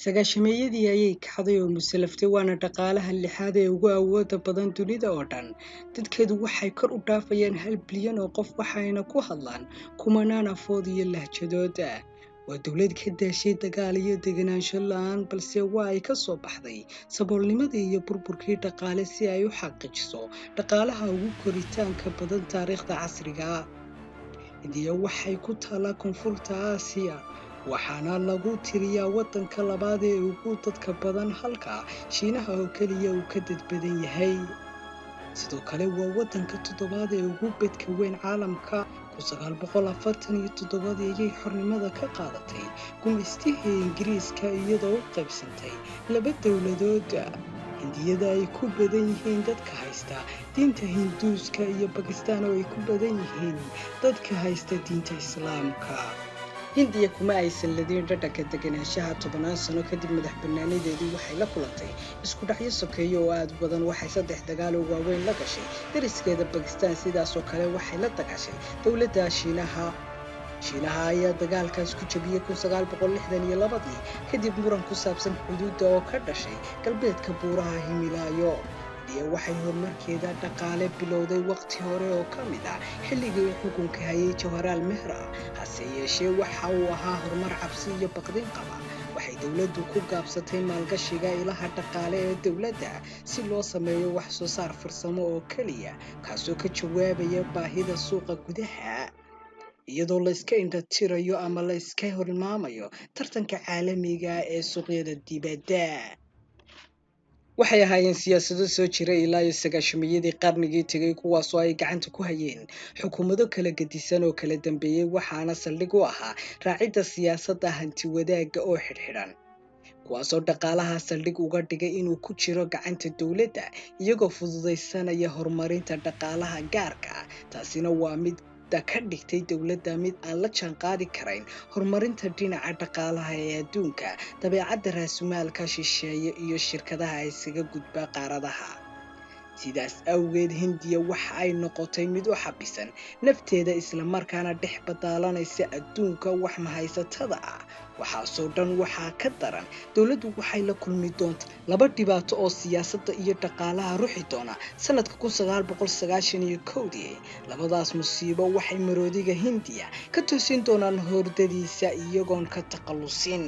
Sagaashameeyadii ayay kacday oo musallaftay, waana dhaqaalaha lixaad ee ugu awooda badan dunida oo dhan. Dadkeedu waxay kor u dhaafayaan 1 bilyan oo qof, waxayna ku hadlaan kumanaan afood iyo lahjadood. Waa dowlad ka daashay dagaal iyo deganaansho la'aan, balse waa ay ka soo baxday saboolnimadii iyo burburkii dhaqaale si ay u xaqiijiso dhaqaalaha ugu koritaanka badan taariikhda casriga. Hindiya waxay ku taalaa Koonfurta Aasiya, waxaana lagu tiriyaa waddanka labaad ee ugu dadka badan, halka Shiinaha oo keliya uu ka dad badan yahay. Sidoo kale waa waddanka toddobaad ee ugu bedka weyn caalamka. 1947-dii ayay xornimada ka qaadatay gumaystihii Ingiriiska, iyadoo u qaybsantay laba dowladood: Hindiyada ay ku badan yihiin dadka haysta diinta Hinduuska iyo Bakistaan oo ay ku badan yihiin dadka haysta diinta Islaamka. Hindiya kuma aysan ladin dhadhanka deganaanshaha. 10-aan sano kadib madax banaanideedii, waxay la kulantay isku dhacyo sokeeye oo aad u badan. Waxay saddex dagaal oo waaweyn la gashay dariskeeda Bakistaan. Sidaasoo kale waxay la dagaashay dowladda Shiinaha. Shiinaha ayaa dagaalkaas ku jabiyey 1962-dii, kadib muran ku saabsan xuduudda oo ka dhashay galbeedka buuraha Himilaayo. Hindiya waxay horumarkeeda dhaqaale bilowday waqti hore oo ka mid ah xilligii uu xukunka hayay Jawaharlal Nehru. Hase yeeshee, waxa uu ahaa horumar cabsi iyo baqdin qaba. Waxay dowladdu ku gaabsatay maalgashiga ilaha dhaqaale ee dowladda si loo sameeyo wax soo saar farsamo oo keliya, kaasoo ka jawaabaya baahida suuqa gudaha, iyadoo la iska indhatirayo ama la iska hormaamayo tartanka caalamiga ee suuqyada dibadda. Waxay ahaayeen siyaasado soo jiray ilaa iyo sagaashamiyadii qarnigii tegay, kuwaasoo ay gacanta ku hayeen xukuumado kala gedisan oo kala dambeeyey, waxaana saldhig u ahaa raacidda siyaasadda hanti wadaagga oo xidhxidhan, kuwaasoo dhaqaalaha saldhig uga dhigay inuu ku jiro gacanta dowladda, iyagoo fududaysanaya horumarinta dhaqaalaha gaarka ah. Taasina waa mid ka dhigtay dowladda mid aan la jaanqaadi karayn horumarinta dhinaca dhaqaalaha ee adduunka, dabeecadda raasumaalka shisheeye iyo shirkadaha isaga gudba qaaradaha. Sidaas awgeed, Hindiya waxa ay noqotay mid u xabisan nafteeda, islamarkaana dhex badaalanaysa adduunka wax mahaysatada ah. Waxaasoo dhan waxaa ka daran, dowladdu waxay la kulmi doontaa laba dhibaato oo siyaasadda iyo dhaqaalaha ruxi doona sanadka 1991-dii. Labadaas musiibo waxay maroodiga Hindiya ka toosin doonaan hordadiisa iyagoon ka takhallusin.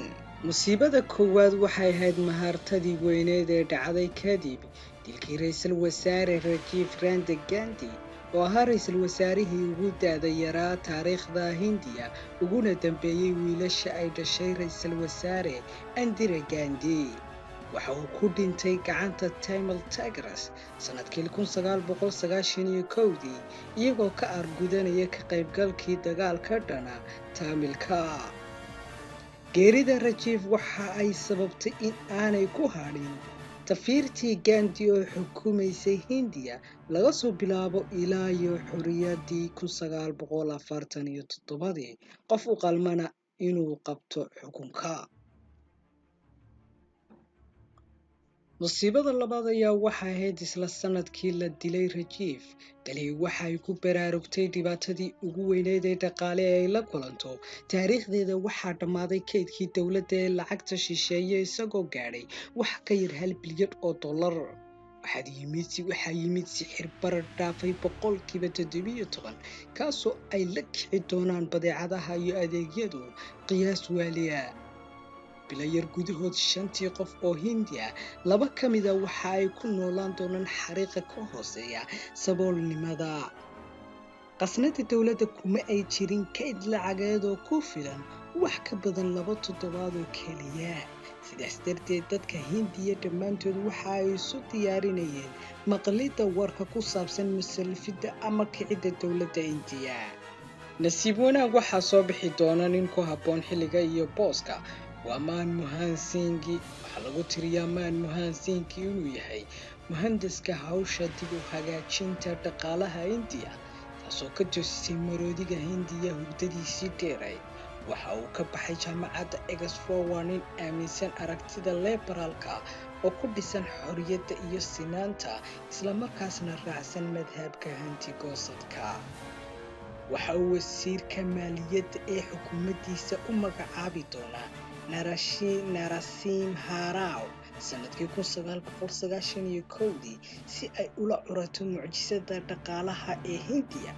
Musiibada koowaad waxay ahayd mahartadii weyneed ee dhacday kadib dilkii ra-iisul wasaare Rajiv Randa Gandhi, oo ahaa ra-iisul wasaarihii ugu da'da yaraa taariikhda Hindiya, uguna dambeeyey wiilasha ay dhashay ra-iisul wasaare Indira Gandhi. Waxa uu ku dhintay gacanta Tamil Tigers sanadkii 1991-dii, iyagoo ka aargudanaya ka qaybgalkii dagaalka dhana Taamilka. Geerida Rajiv waxa ay sababtay in aanay ku hadhin tafiirtii Gandhi oo xukumaysay Hindiya laga soo bilaabo ilaa iyo xorriyaddii 1947-dii qof u qalmana inuu qabto xukunka. Musiibada labaad ayaa waxay ahayd isla sanadkii la dilay Rajiv, Delhi waxay ku baraarugtay dhibaatadii ugu weyneyd ee dhaqaale ee ay la kulanto taariikhdeeda. Waxaa dhammaaday kaydkii dowladda ee lacagta shisheeye, isagoo gaadhay wax ka yar 1 bilyan oo dollar. Waxaa yimid sicir barar dhaafay 17%, kaasoo ay la kici doonaan badeecadaha iyo adeegyadu qiyaas waaliya. Bilo yar gudahood, shantii qof oo Hindi ah laba ka mida waxa ay ku noolaan doonaan xariiqa ka hooseeya saboolnimada. Qasnada dowladda kuma ay jirin kayd lacageed oo ku filan wax ka badan 2 toddobaad oo keliya. Sidaas darteed, dadka Hindiya dhammaantood waxa ay isu diyaarinayeen maqlidda warka ku saabsan masalfidda ama kicidda dowladda Indiya. Nasiib wanaag, waxaa soo bixi doona nin ku habboon xilliga iyo booska. Waa Manmohan Singh. Waxaa lagu tiriyaa Manmohan Singh inuu yahay muhandiska hawsha dib u hagaajinta dhaqaalaha Indiya, taasoo ka toosisay maroodiga Hindiya hurdadiisii dheerayd. Waxa uu ka baxay jaamacadda Oxford. Waa nin aaminsan aragtida liberaalka oo ku dhisan xorriyadda iyo sinaanta, islamarkaasna raacsan madhabka hanti-goosadka. Waxa uu wasiirka maaliyadda ee xukuumaddiisa u magacaabi doonaa Narasimha Rao sanadkii 1991-dii si ay ula curato mucjisada dhaqaalaha ee Hindiya.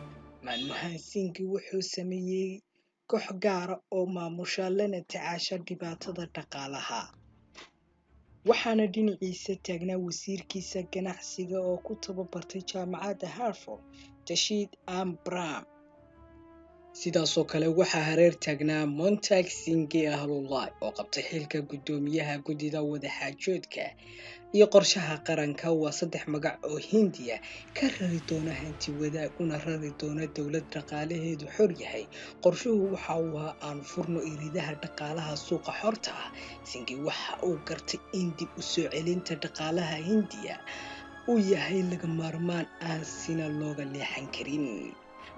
Manmohan Singh wuxuu sameeyey koox gaara oo maamusha lana tacaasha dhibaatada dhaqaalaha, waxaana dhinaciisa taagnaa wasiirkiisa ganacsiga oo ku tababartay jaamacadda Harvard, Chidambaram. Sidaasoo kale waxaa hareer taagnaa Montek Singh Ahluwalia oo qabtay xilka guddoomiyaha guddida wadaxaajoodka iyo qorshaha qaranka. Waa saddex magac oo Hindiya ka rari doona hanti wadaag una rari doona dowlad dhaqaalaheedu xor yahay. Qorshuhu waxa uu ahaa aan furno iridaha dhaqaalaha suuqa xorta ah. Singh waxa uu gartay in dib u soo celinta dhaqaalaha Hindiya uu yahay laga maarmaan aan sina looga leexan karin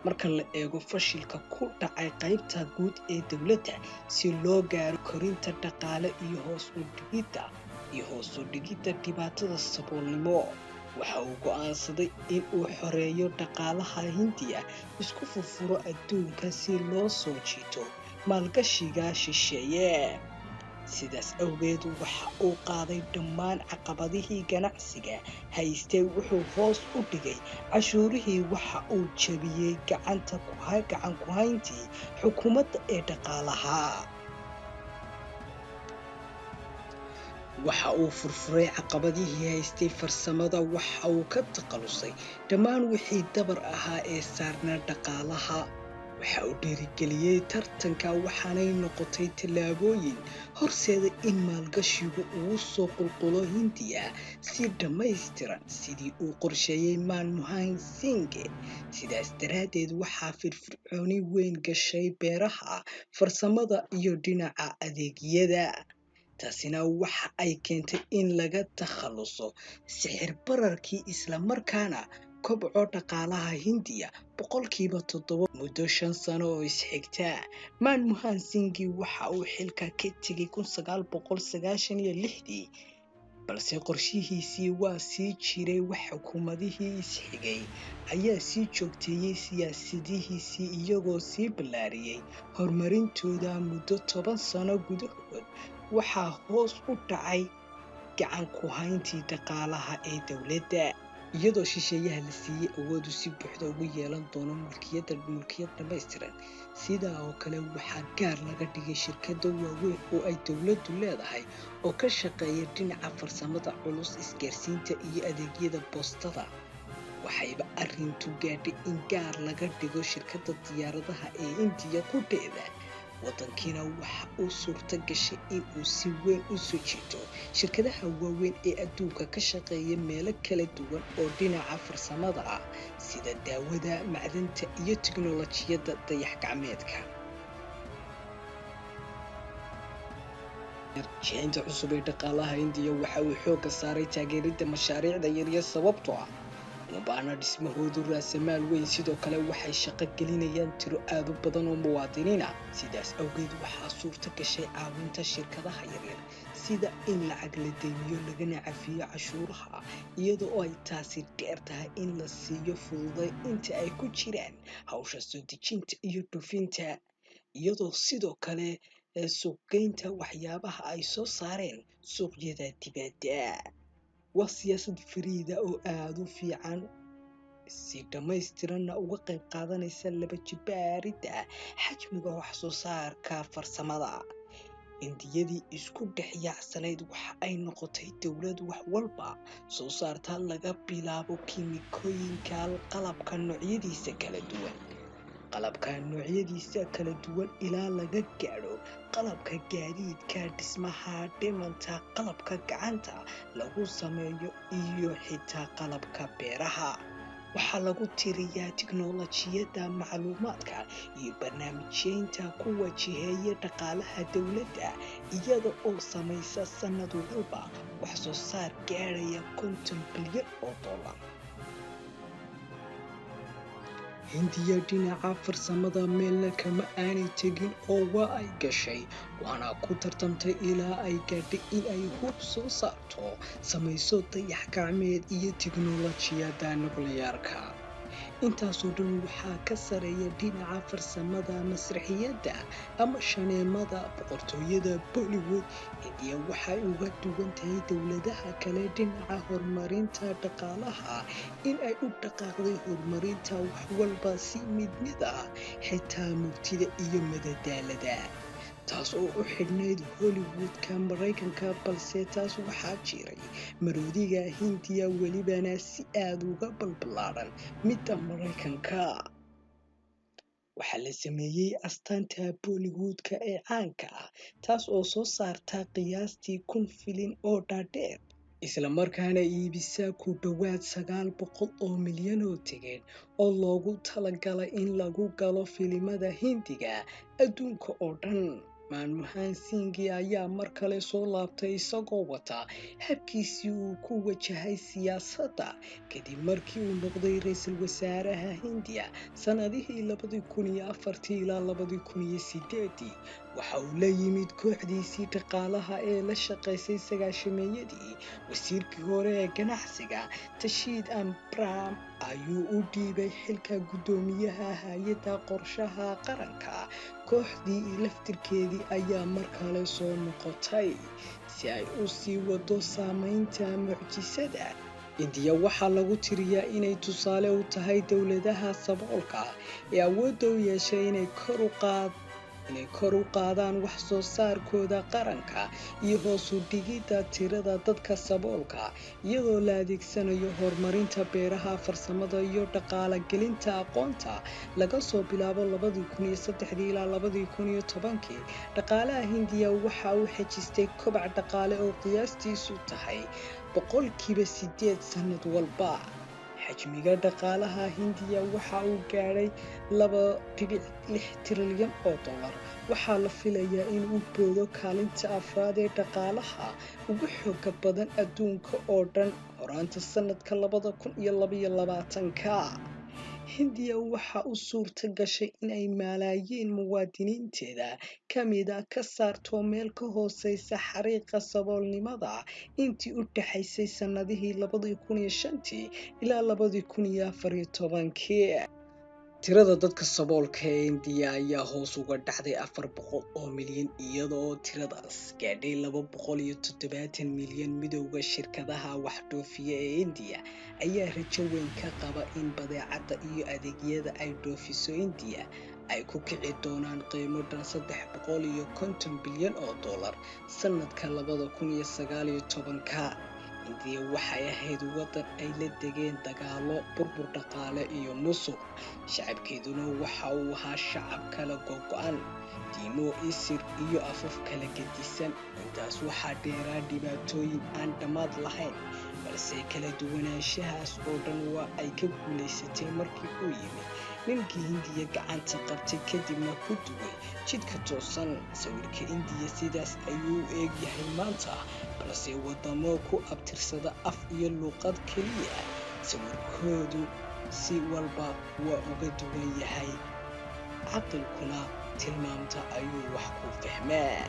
marka la eego fashilka ku dhacay qaybta guud ee dowladda, si loo gaaro korinta dhaqaale iyo hoos u dhigidda dhibaatada saboolnimo. Waxa uu go'aansaday in uu xoreeyo dhaqaalaha Hindiya, isku furfuro adduunka si loo soo jiito maalgashiga shisheeye. Sidaas awgeed waxa uu qaaday dhammaan caqabadihii ganacsiga haystay, wuxuu hoos u dhigay cashuurihii, waxa uu jabiyey gacan ku hayntii xukuumadda ee dhaqaalaha. Waxa uu furfuray caqabadihii haystay farsamada, waxa uu ka takhalusay dhammaan wixii dabar ahaa ee saarnaa dhaqaalaha, waxa uu dhiirigeliyey tartanka, waxaanay noqotay tallaabooyin horseeda in maalgashigu uu soo qulqulo Hindiya si dhammaystiran sidii uu qorsheeyey Manmohan Singh. Sidaas daraaddeed waxaa firfircooni weyn gashay beeraha, farsamada iyo dhinaca adeegyada. Taasina waxa ay keentay in laga takhaluso sixir bararkii, isla markaana kobco dhaqaalaha Hindiya 7% muddo 5 sano oo isxigta. Manmohan Singh waxa uu xilka ka tegay 1996-dii, balse qorshihiisii waa sii jiray. Wax xukuumadihii isxigay ayaa sii joogteeyey siyaasadihiisii, iyagoo sii ballaariyey horumarintooda. Muddo 10 sano gudahood waxaa hoos u dhacay gacan ku hayntii dhaqaalaha ee dowladda, iyadoo shisheeyaha la siiyey awoodu si buuxda ugu yeelan doono mulkiyad dhammaystiran. Sidaa oo kale waxaa gaar laga dhigay shirkado waaweyn oo ay dowladdu leedahay oo ka shaqeeya dhinaca farsamada culus, isgaarsiinta iyo adeegyada boostada. Waxayba arrintu gaadhay in gaar laga dhigo shirkadda diyaaradaha ee Indiya qudheeda. Wadankiina waxa uu suurto gashay in uu si weyn u soo jiito shirkadaha waaweyn ee adduunka ka shaqeeya meelo kala duwan oo dhinaca farsamada ah, sida daawada, macdanta iyo tiknolojiyadda dayax gacmeedka. Jihaynta cusub ee dhaqaalaha Hindiya waxa uu xoogga saaray taageeridda mashaariicda yaryar, sababtoo ah uma baahna dhismahoodu raasamaal weyn. Sidoo kale waxay shaqo gelinayaan tiro aad u badan oo muwaadiniin ah. Sidaas awgeed waxaa suurto gashay caawinta shirkadaha yaryar, sida in lacag la deymiyo lagana cafiyo cashuuraha, iyada oo ay taasi dheer tahay in la siiyo fududay inta ay ku jiraan hawsha soo dejinta iyo dhoofinta, iyadoo sidoo kale suuqgeynta waxyaabaha ay soo saareen suuqyada dibadda. Waa siyaasad fariida oo aada u fiican, si dhammaystiranna uga qayb qaadanaysa laba jibaaridda xajmiga wax soo saarka farsamada. Hindiyadii isku dhex yaacsanayd waxa ay noqotay dowlad wax walba soo saarta, laga bilaabo kiimikooyinka, qalabka noocyadiisa kala duwan ilaa laga gaadho qalabka gaadiidka, dhismaha, dhimanta, qalabka gacanta lagu sameeyo iyo xitaa qalabka beeraha. Waxaa lagu tiriyaa tiknolojiyadda macluumaadka iyo barnaamijyeynta kuwa jiheeya dhaqaalaha dowladda, iyada oo samaysa sanad walba wax soo saar gaadhaya 50 bilyan oo dollar. Hindiya dhinaca farsamada meelna kama aanay tegin oo waa ay gashay, waana ku tartamtay ilaa ay gaadhay in ay hub soo saarto, samayso dayax gacmeed iyo tiknolojiyadda nukliyeerka. Intaasoo dhan waxaa ka sareeya dhinaca farsamada masraxiyadda ama shaneemada. Boqortooyada Bollywood Hindiya waxay uga duwan tahay dowladaha kale dhinaca horumarinta dhaqaalaha in ay u dhaqaaqday horumarinta wax walba si mid mid ah, xitaa murtida iyo madadaalada, taas oo u xidhnayd Hollywoodka Maraykanka. Balse taas waxaa jiray maroodiga Hindiya, welibana si aada uga balballaaran midda Maraykanka. Waxaa la sameeyey astaanta Bollywoodka ee caanka ah, taas oo soo saarta qiyaastii 1000 filin oo dhaadheer, isla markaana iibisa ku dhowaad 900 oo milyan oo tigidh oo loogu talagalay in lagu galo filimada Hindiga adduunka oo dhan. Manmohan Singh ayaa mar kale soo laabtay isagoo wata habkiisii uu ku wajahay siyaasadda kadib markii uu noqday ra-iisul wasaaraha Hindiya sanadihii 2004-tii ilaa 2008-dii. Waxa uu la yimid kooxdiisii dhaqaalaha ee la shaqaysay sagaashameeyadii. Wasiirkii hore ee ganacsiga Tashid Ambram ayuu u dhiibay xilka guddoomiyaha hay-adda qorshaha qaranka. Kooxdii laftirkeedii ayaa mar kale soo noqotay si ay u sii wado saameynta mucjisada. Indiya waxaa lagu tiriyaa inay tusaale u tahay dowladaha saboolka ee awoodda u yeeshay inay kor u qaadaan wax soo saarkooda qaranka iyo hoos u dhigidda tirada dadka saboolka, iyadoo la adeegsanayo horumarinta beeraha, farsamada iyo dhaqaala gelinta aqoonta. Laga soo bilaabo 2003-dii ilaa 2010-kii, dhaqaalaha Hindiya waxa uu xejistay kobac dhaqaale oo qiyaastiisu tahay 8% sanad walba. Xajmiga dhaqaalaha Hindiya waxa uu gaadhay 2.6 trilyan oo dollar. Waxaa la filayaa in uu boodo kaalinta afraad ee dhaqaalaha ugu xooga badan adduunka oo dhan horaanta sanadka 2022-ka. Hindiya waxa u suurta gashay in ay malaayiin muwaadiniinteeda ka mida ka saarto meel ka hooseysa xariiqa saboolnimada intii u dhaxaysay sanadihii 2005-tii ilaa 2014-kii. Tirada dadka saboolka ee Indiya ayaa hoos uga dhacday 400 oo milyan, iyadoo tiradaas gaadhay 270 milyan. Midowda shirkadaha wax dhoofiya ee Indiya ayaa rajo weyn ka qaba in badeecada iyo adeegyada ay dhoofiso Indiya ay ku kici doonaan qiimo dhan 350 bilyan oo dollar sanadka 2019-ka. Hindiya waxay ahayd waddan ay la degeen dagaallo, burbur dhaqaale iyo musuq. Shacabkeeduna waxa uu ahaa shacab kala gogo-an, diimo, isir iyo afaf kala gedisan. Intaas waxaa dheeraa dhibaatooyin aan dhammaad lahayn, balse kala duwanaanshahaas oo dhan waa ay ka guulaysatay markii uu yimid ninkii Hindiya gacanta qabtay, kadibna ku duway jidka toosan. Sawirka Indiya sidaas ayuu u eegyahay maanta, balse wadamo ku abtirsada af iyo luuqad keliya sawirkoodu si walba waa uga duwan yahay. Caqilkuna tilmaamta ayuu wax ku fahmaa.